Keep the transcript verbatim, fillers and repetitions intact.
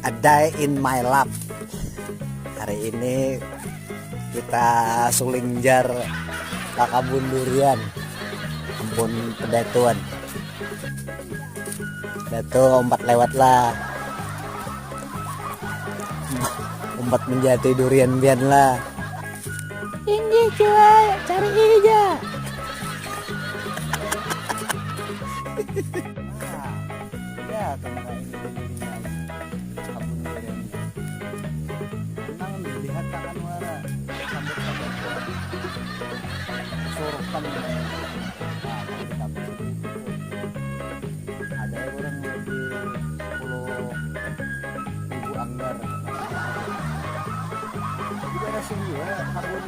A day in my life. Hari ini kita suling jar ka kabun durian. Ampun pedatuan. Datu umpat lewat lah. Umpat menjati durian bian lah. Inggih cuy, cari ija. Nah, ya tentang ini dindingnya kabun durian. Tenang dilihat akan wara sambut-sambut surukan. Nah, kalau kita masuk itu ada orang di sepuluh ribu anggar. Jadi ada sih ya kabun